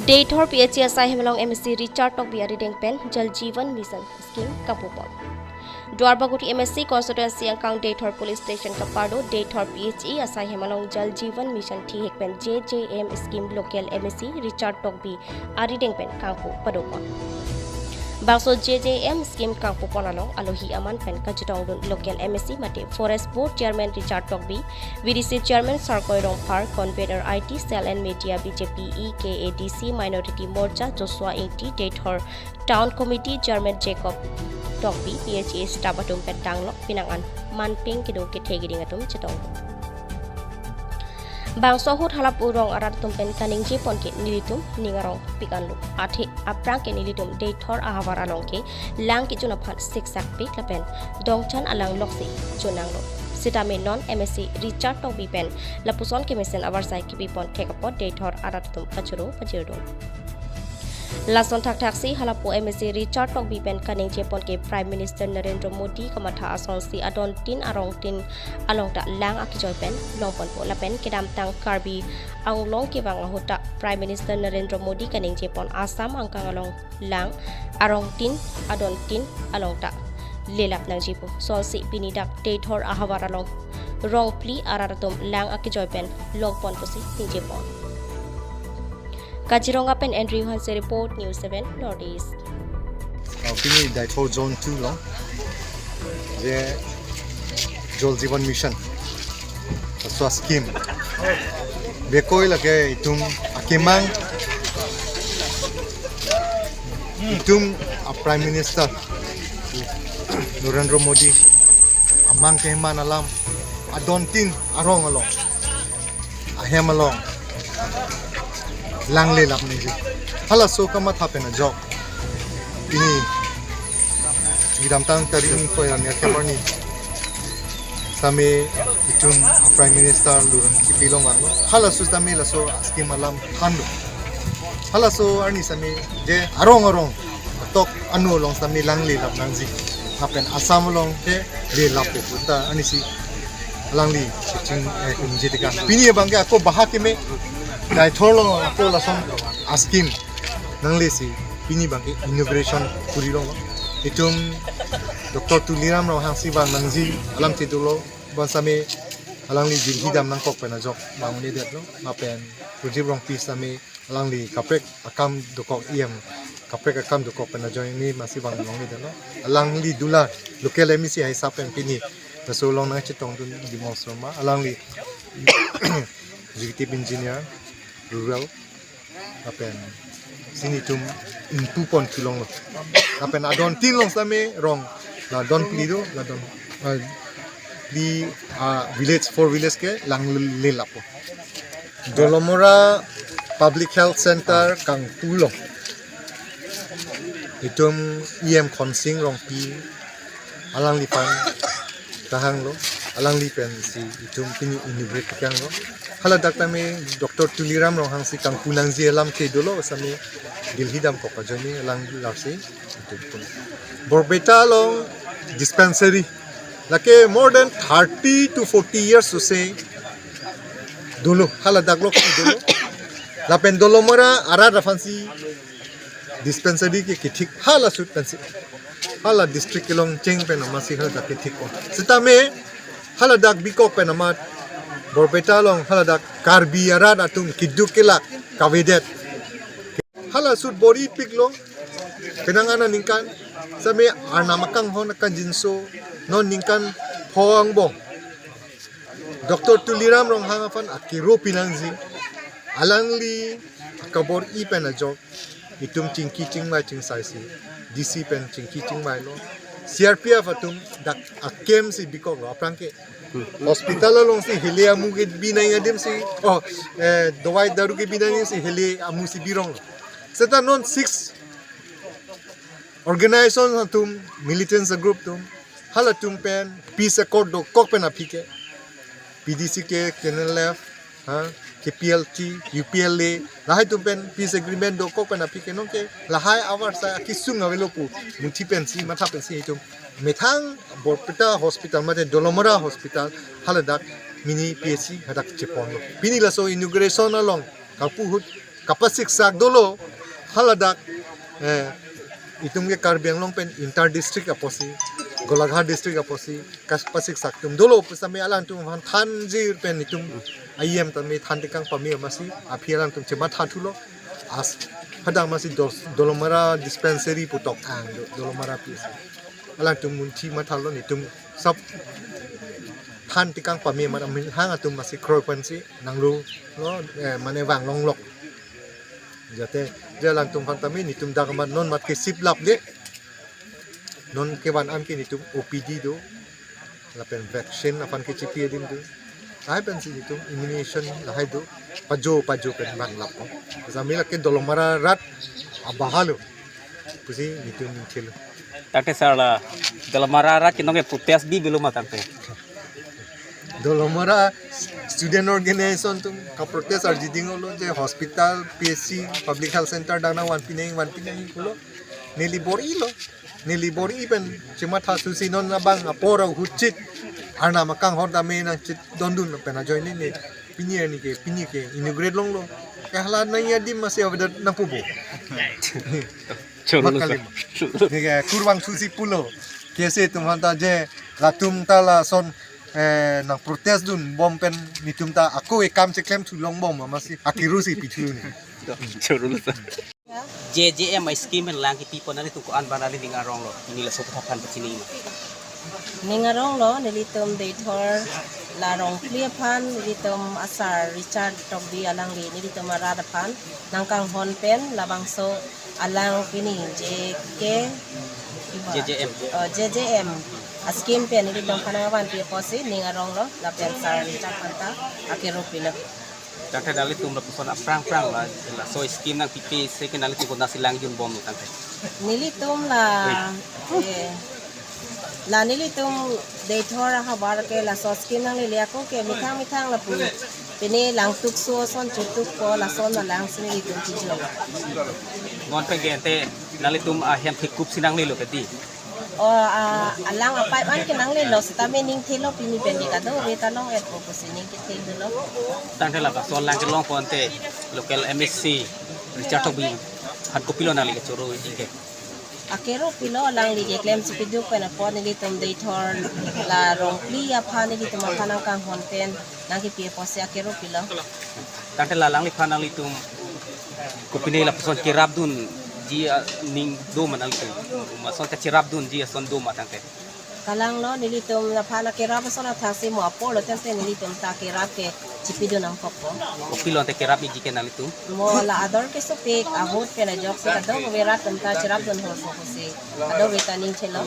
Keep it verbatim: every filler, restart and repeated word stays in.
Deithor P H E asai hem along M A C Richard Tokbi arideng pen Jal Jeevan Mission scheme kangpupon. Duarbagori M A C constituency angkang Deithor Police Station kapardo Deithor P H E asai hem along Jal Jeevan Mission thihek pen J J M scheme local M A C Richard Tokbi arideng pen kangpu padopon. Bangso J J M scheme kangpupon along alohi aman pen kachetongdun local M A C mate Forest Board Chairman Richard Tokbi, V D C Chairman Sarkoi Rongphar, Convener I T Cell and Media B J P E K A D C Minority Morcha Joshua Ingti, Deithor Town Committee Chairman Jacob Tokbi, P H E staff atum pen tanglok pinang an manping kedo kethe keding atum chetong. Bangso ahut halapu rong arat atum pen kaningjepon ke nelitum ning arong pik anlo. Athe aphrang ke nelitum Deithor ahavar along ke lang kejun aphan siksak pik lapen dongchan alang loksi junanglo. Sitame non M A C Richard Tokbi pen lapuson kemesen avarsai kepipon thek apot Deithor arat atum kachoro pajirdun. Lason thakthaksi halapu M A C Richard Tokbi pen kaningjepon ke Prime Minister Narendra Modi kamatha asonsi adon tin arong tin along ta lang akejoi pen longponpo lapen kedamtang Karbi Anglong kevang ahut ta Prime Minister Narendra Modi kaningjepon Assam angkang along lang arong tin adon tin along ta lelap nangjipo. Sonsi pini dak Deithor ahavar along rong phli arat atum lang akejoi pen longpon pusi ningjepon. Kaziranga pen Andrew Hanse report, News seven North East. Uh, pini Deithor Zone two along je Jal Jeevan Mission aswa scheme bekoi lake itum akemang itum a Prime Minister Narendra Modi amang keman alam adon tin arong along ahem along lang lelap nangji. Halaso kamatha pen ajok pini kedamtang tarik ingkoi ra nerkep arni same itum Prime Minister lurun kipi longvanglo. Halaso same laso scheme alam thanlo. Halaso arni same je arong arong atok anu along same lang lelap nangji. Lapen Assam along ke lelappo puta arnisi alangli keching, eh, kungji tikang. Pini abang ke ako bahak keme Deithor along ako lason a scheme nanglesi pini abang ke inauguration kuri longlo. Itum Doctor Tuliram Ronghangsi vang nangji alam chedolo, bonsitame alangli jirhi dam nangkok pen ajok vang un-edetlo. Lapen Rajiv Rongpi sitame alangli kaprek akam dokok, E M kaprek akam dokok pen ajoine masi vang longle detlo. Alangli dola local M A C hai sap pen pini laso along nangchetongdun Dimong Sharma, alangli executive engineer rural, lapen si nelitum ingpupon kelonglo. Lapen adon tin along sitame rong la don phli do, la don, ah, phli, ah, village, four village ke lang lelappo. Dolamara Public Health Center kangpu along itum E M Khonsing Rongpi alangliphan tahanglo, alangli pensi itum pini inaugurate kanglo. Haladak tame Doctor Tuliram Ronghangsi kangpu nangji alam ke dolo, sitame jirhi damkok ajoine alangli larsi itum pun. Borpeta along dispensary lake more than thirty to forty years ose dolo, haladak lo dolo. Lapen Dolamara arat aphansi dispensary ke kethik hala sut pensi, hala district kelong cheng pen amatsi haladak kethikpo. Sitame haladak bikok pen amat Borpeta along haladak Karbi arat atum keduk kelak kavedet. Hala sut bor-ipiklo. Penang anat ningkan sitame Arnam akanghon akangjinso non ningkan pho angbong Doctor Tuliram Ronghang aphan akero pinangji. Alangli kabor-i pen ajok itum chingki chingvai chingsaisi, D C pen chingki chingvailo. C R P F atum dak akemsi bikoklo, aphrang ke hospital alongsi hele amu kebi nangji adimsi, oh, eh, dawai daru kebi nangji si hele amusi bironglo. Seta non six organization atum, militants group atum, halatum pen peace accord dokok pen aphi ke P D C K, K N L F, ha, K P L T, U P L A, lahai atum pen peace agreement dokok pen aphi ke nonke lahai avarsai akesung avelo pu munthi pensi, matha pensi itum methang Borpeta hospital mate Dolamara hospital haladak mini P H C hadak cheponlo. Pini laso inauguration along kangpu ahut Kapasik sak dolo, haladak, eh, itum ke Karbi Anglong pen inter district apotsi, Golaghat district apotsi, kapasik sak atum dolo, pusitame alangtum aphan thanjir pen itum ahem tame than tekang pame amatsi, aphi alangtum chematha thulo, as, hadak amatsi Dol-, Dolamara dispensary pu tok ang, Do-, Dolamara P S C. Alangtum munthi mathalo, netum sab than tekang pame amat amin hang atum amatsi kroi pensi nanglo lo, eh, mane vang longlok. Jate, je alangtum aphan tame netum dak amat non amat ke sip lap de. Non kevan an ke netum O P D do. Lapen vaccine aphan ke chipi adim do. Lahai pensi netum immunization lahai do. Pajo, pajo pen vang lap. Samila ke Dolamara rat abahalo pusi netum ningthelo. Tangte sir, la Dolamara rat ke nonke protest bi bilo ma tangte? Dolamara student organization atum kaprotest arjiding lo je hospital, P S C, public health center dak nangvanpi nang, vanpi nang pulo. Neli bor-ilo. Neli bor-i pen chematha thusi non abang apor ahut chit Arnam akanghon tame nangchedondun pen ajoine ne pini arni ke, pini ke inaugurate longlo. Ke hala nangji adim amatsi avedet nangpupo. Choro lo sir. Makalima. Neke kurvangthusi pulo. K S A atum aphanta je latum ta lason, eh, nangprotest dunbom pen netum ta ako ekam cheklem thulongbom amatsi akero si pithu ne. Choro lo sir. J J M a-scheme pen lang kipi pon, nanglitum ko-an abang nangli ning aronglo, pini laso aphan pachini ma? Ning aronglo, nelitum Deithor la Rongphli aphan, nelitum asar Richard Tokbi alangli, nelitum arat aphan nangkanghon pen, labangso alang pini J K, J J M. Oh, J J M a-scheme pen nelitum aphan nangvanpi apotsi ning aronglo, lapen sar Richard aphanta akero pilo. Tangte nanglitum lapuson aphrang aphrang la, laso scheme nangpipe si ke nanglitum konatsi lang junbomlo tangte? Nelitum la, eh, la nelitum Deithor ahavar ke laso scheme nanglele ako ke methang methang lapu. Pini langtuk so ason chutuk ko lason la lang si nelitum kijun. Non pen ke ante nanglitum ahem ke kupsi nanglelo ke di? O, a, alang a-pipe an ke nanglelo, sitame ningthelo, pini pen ke kadokave ta long-etpo pusi ning kethelo. Tangte labangso alang kelong pon ante local M A C Richard Tokbi aphan kopilo nangli kachoro-i ke? Akero pilo, alangli keklem chipiduk pen apot nelitum Deithor la Rongphli aphan nelitum aphan nangkanghon pen nangkipi apotsi akero pilo. Tangte la alangliphan nanglitum kopine lapuson kerapdunji aning do ma nanglitum? Lason kacherapdunji ason do ma tangte? Kalanglo, nelitum aphan akerap ason athaksi mo apor lo tangte nelitum ta kerap ke chipidun nangkokpo. Kopilo ante kerap-iji ke nanglitum? Mo la ador kesopik, ahut pen ajoksi kadokave rat atum ta cherapdun hor po pusi kadokave ta ningthelo.